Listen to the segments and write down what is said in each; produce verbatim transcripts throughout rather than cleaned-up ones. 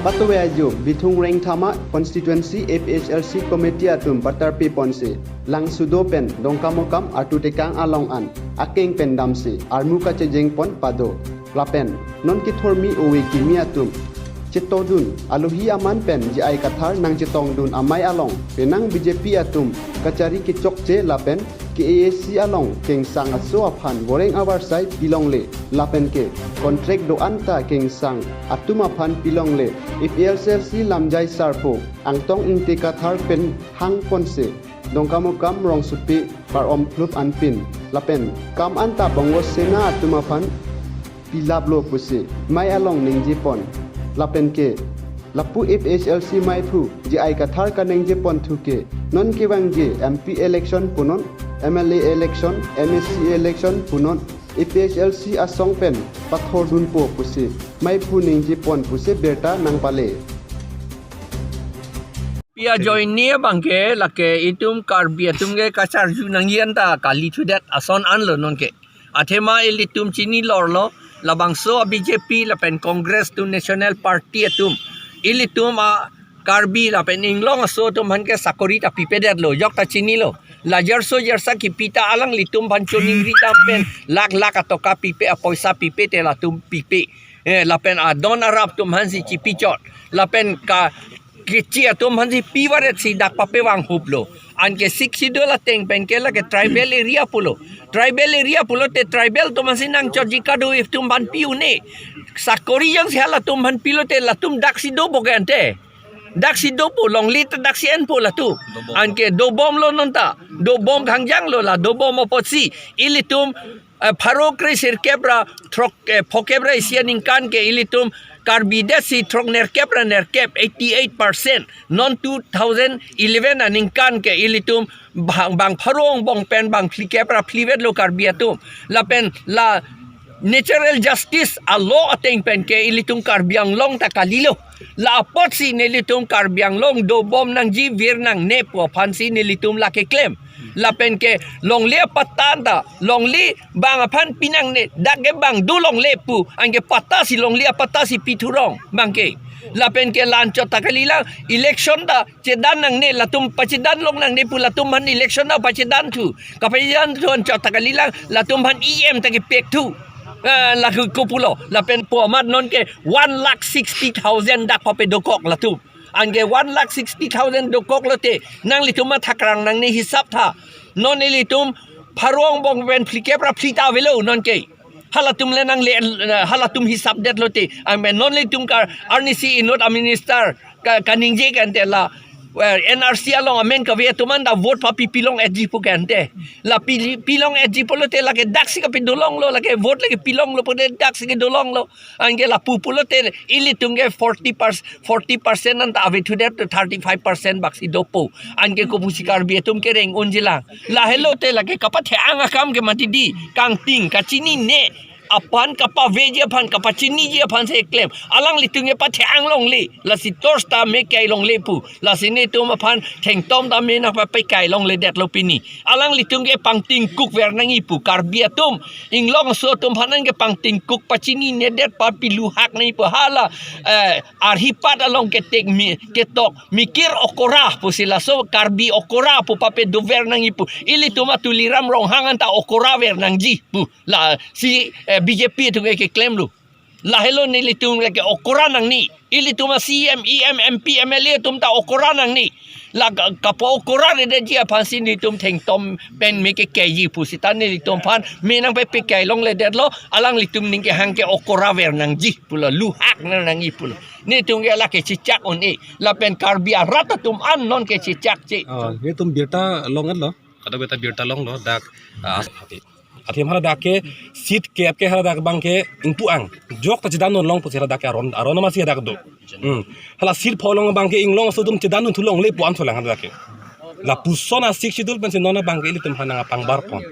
Patuve ajo Bithung Rengthama Constituency A P H L C Committee atum patarpi ponsi Langsudo pen Dongkamukam Artu Tekang along an akeng pen damsi armu kachejeng pon pado. Lapen non kethormi ove kimi atum chetongdun, alohi aman pen J I Kathar nangchetongdun amei along penang B J P atum kachari kechokche lapen K A A C along kengsang aso aphan boreng avarsai pilongle lapen ke contract do-an ta kengsang atum aphan pilongle A P H L C lamjai sarpo Angtong Ingti Kathar pen hang ponse Dongkamukam rongsopi Par-om Phlup anpin lapen kam anta Bongo Sena atum aphan pilaplo pusi mei along ningje pon. Lapen ke lapu A P H L C meiphu J I Kathar kaningje pon thu ke non kevangji M P election punon, M L A election, M A C election punon, A P H L C asong pen pathordunpo pusi meiphu ningje pon pusi birta nangpale. Pi ajoine abangke lake itum Karbi atum ke kacharju nangji anta kali thudet ason anlo nonke. Athema ilitum chini lorlo, labangso a B J P lapen Congress atum National Party atum ilitum a Karbi lapen Inglong aso atum aphan ke sakori ta pipedetlo, jok ta chinilo. La jerso jersa kipi ta alanglitum aphan choningri dam pen lakh lakh atoka pipe, apoisa pipe te latum pipe. Eh, lapen adon arap atum aphansi chipichot. Lapen ka kechi atum aphansi pivaretsi dak papevanghuplo. Anke Sixth Schedule ateng pen ke lake tribal area pulo. Tribal area pulote tribal atum aphansi nangchotji, kadokave atum aphan pi-un-e. Sakori jongsi halatum aphan pilote latum daksi dopo ke ante. Daksi dopo, longle ta daksi enpo latum. Dobom. Anke dobomlo non ta. Dobom khangjanglo, la dobom apotsi ilitum eh, pharo kre sirkep ra throk, eh, phokep ra isi aningkan ke ilitum Karbi det si throk nerkep ra nerkep, eighty eight percent. Non two thousand eleven aningkan ke ilitum bang, bang pharo angbong pen bang phlikep ra phlivetlo Karbi atum. Lapen la natural justice a law ateng pen ke ilitum Karbi Anglong ta kalilo. La apotsi nelitum Karbi Anglong dobom nangji, vir nangne pu aphansi nelitum lake klem. Lapen ke longle apatta ta, longle bang aphan pinangne, dak ke bang do longle pu, anke patta si longle apatta si pithurong abangke. Lapen ke la-an chot ta kalilang, election ta chedan nangne, latum pachedan long nangne pu latum aphan election ta pachedan thu. Kapachedan thu an chot ta kalilang, latum aphan E M ta kepek thu. Eh, laku kopulo, lapen pu amat nonke one lakh sixty thousand dak pape dokok latum. Anke one lakh sixty thousand dokoklote, nanglitum mathakrang nangne hisap tha. Non ilitum pharo angbong pen phlikep ra phli ta avelo nonke. Halatum le nangle, halatum hisap detlote. Anke non ilitum Kar-, arnisi inut a minister ka, kaningje ke ante la, eh, N R C along amen kave atum anta vote papi pilong-etji pu ke ante. La pi, pilong-etji pulote lake daksi kapi dolonglo, lake vote lake pilonglo pulote daksi ke dolonglo. Anke lapu pulote ilitum ke forty percent, forty percent anta ave thudet, thirty five percent baksi dopo. Anke kopusi Karbi atum kereng unjilang. Lahelote lake kapathe-ang akam ke mati di, kangting kachinine aphan, kapaveji aphan, kapachiniji aphan si klem. Alanglitum ke pathe-ang longle, lasi torch ta me kai longle pu. Lasi netum aphan thengtom ta me nangpapekai longledetlo pini. Alanglitum ke pangtingkuk ver nangji pu. Karbi atum, Inglong aso atum aphan nangke pangtingkuk pachininedet, papiluhak nangji pu. Hala, eh, arhipat along ketek mi, ketok mikir okora pusi laso Karbi okora pu pape dover nangji pu. Ilitum a Tuliram Ronghang anta okora ver nangji pu. Lasi, eh, B J P atum ke keklemlo. Lahelo nelitum lake okora nangne. Ilitum a C E M, E M, M P, M L A atum ta okora nangne. La ka, kapo-okora redetji aphansi nelitum thengtom pen me kekaiji pu seta nelitum aphan me nangpepekai longledetlo, alanglitum ning kehang ke okora ver nangji pulo, luhak nang nangji pulo. Nelitum ke lake chechak un-e. Lapen Karbi arat atum an nonke chechakche. Oh, nelitum birta long-etlo. Kadokave ta birta longlo, dak, ah, athema hala dak ke seat kep ke hala dak abangke ingpu-ang. Jok ta chedan-un long pusi hala dak ke aron, aron amatsi dak do. Hmm. Hala seat pho along abangke Inglong aso atum chedan-un thu longle pu an thulang hala dak ke. Lapuson a Sixth Schedule pensi non abangke ilitum aphan nangpangbar pon.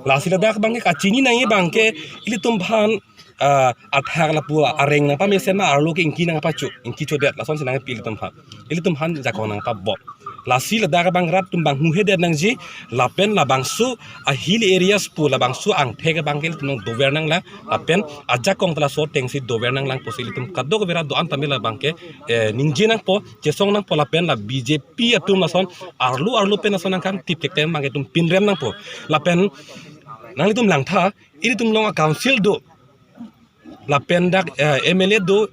Lasi ladak abangke kachini nangji abangke ilitum aphan, ah, athak lapu areng nangpamesen ma arlo ke ingki nangpacho, ingki chodet, lasonsi nangpi ilitum aphan. Ilitum aphan jakong nangpabot. Lasi ladak abang rat atum abang huhe det nangji, lapen labangso a hill areas pu labangso angthek abang ke ilitum dover nanglang, lapen ajakong ta laso atengsi dover nanglang pusi ilitum kadokave rat do-an tame labang ke, eh, ningje nangpo, chesong nangpo, lapen la B J P atum lason arlo arlo pen lason angkang tip kektem abang ke itum pinrem nangpo. Lapen nanglitum langtha, ilitum along a council do, lapen dak, eh, M L A do,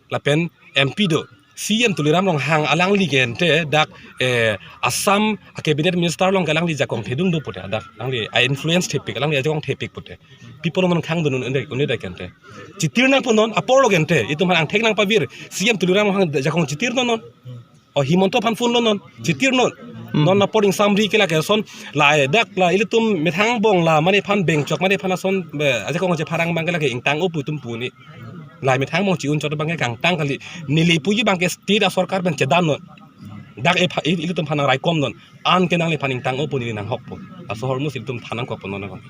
lapen M P do. C M Tuliram Ronghang alangli ke ante dak, eh, Assam a cabinet minister along ke alangli ajakong thedung do pute dak. Alangli a influence thepik, alangli ajakong thepik pute. People non khang dun un-e, un-e dak ke ante. Chitir nangpo non, apor lo ke ante. Itum aphan angthek nangpavir. C M Tuliram Ronghang ajakong chitir non non. O Himanta aphan phone lo non, chitir non. Hmm. Non apor ingsamri ke lake ason, la dak la ilitum methang angbong la mane aphan bengchok mane aphan ason, be, ajakong chepharang abang ke lake ingtang-o pu itum pu ni. La methang angbong chi-un chot abang ke kangtang kali. Neli puji abang ke state asorkar pen chedan non. Dak epha-, il-, ilitum aphan nangraikom non. Anke nangliphan ingtang-o pu neli nanghokpo. Laso ahormu si ilitum than nangkokpo non abang.